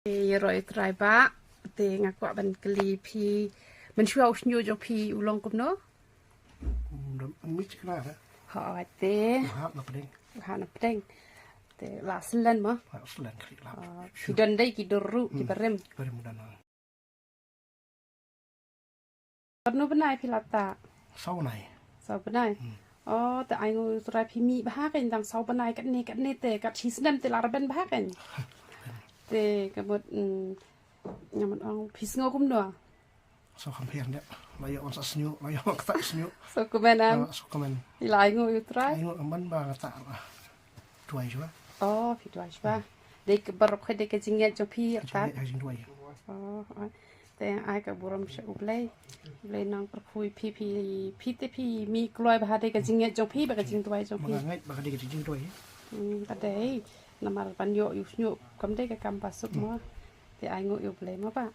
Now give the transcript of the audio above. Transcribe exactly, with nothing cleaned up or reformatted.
Te ïaroh ïa u Trai Bah, te nga kwah ban kylli phi, mynshuwa u shñiuh jong phi u long kumno? Mih kna re. Hooid te. U hap na pdeng. U hap na pdeng. Te la slem mo? La slem khlieh la. Phi don dei ki dur ruh ki barim. Barim don. Katno bnai phi la tah? Saw bnai. Saw bnai. O te ai nguh ïa u Trai phi mih bha kein tang saw bnai katne katne te kat shi snem te la rben bha kein. Te ka mut nga mut ong phi sngew kumno? Saw kham pher ne. La ïoh wan sa shñiuh, la ïoh wan sa shñiuh. Saw kumne. Saw kumne. Phi la ai nguh ïa u Trai. Ai nguh man ba nga tah. Duwai shuwa. O phi duwai shuwa. Dei ka baroh dei ka jingngeit jong phi. Ka jingngeit ka jingduwai. O. Te ai ka burom sha U Blei. U Blei nang pyrkhu ïa phi phi phi te phi mih kloi bha dei ka jingngeit jong phi bad ka jingduwai jong phi. Nga ngeit ba ka dei ka jingduwai. Ka dei namar ban ïoh ïa u shñiuh kam dei ka kam ba suk mo. Te ai nguh ïa U Blei mo Bah.